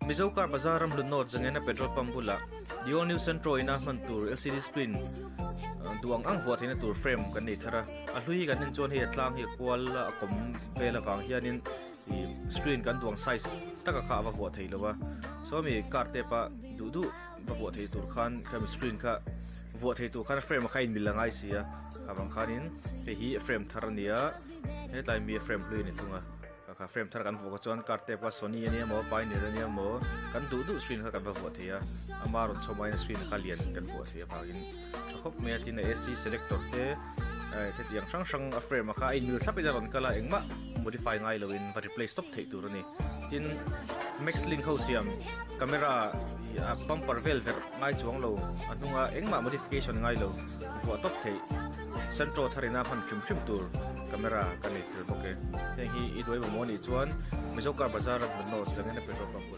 Mizo Car Bazar ram hlut nawt zangena petrol pump bulah The All New Santro ina hman tur LCD screen duh ang ang vuah theihna tur frame kan nei thar a. A hlui hi kan en chuan hei a tlang hi a kual a, a kawm vel avang hianin ih screen kan duh ang size taka kha a va vuah thei lo a. Saw mi car te pah duh duh va vuah thei tur khan khami screen kha vuah thei tur khan a frame kha a inmil a ngai si a. Khavang khanin hei hi frame thar a ni a, hetlai mi a frame hlui a ni thung a. Kha kha frame thar kan vuah kha chuan car tape kha Sony a nia maw Pioneer a nia maw kan duh duh screen kha kan va vuah thei a ama rawn chhawm aiin screen kha lian kan vuah thei avangin tha khawp mai a tin a AC selector te eh hetiang hrang hrang a frame a kha a inmil thlap in a rawn kal a engmah modify ngai loin va replace tawp theih tur a ni tin max link ho siam camera ih a bumper vel verh ngai chuang lo a hnunga engmah modification ngai lo vuah tawp theih Santro tharina hman hrim hrim tur camera ka nei tel bawk e. Heng hi i duai maw maw nih chuan Mizo Car Bazar a hmun nawt changin a petrol pump bul.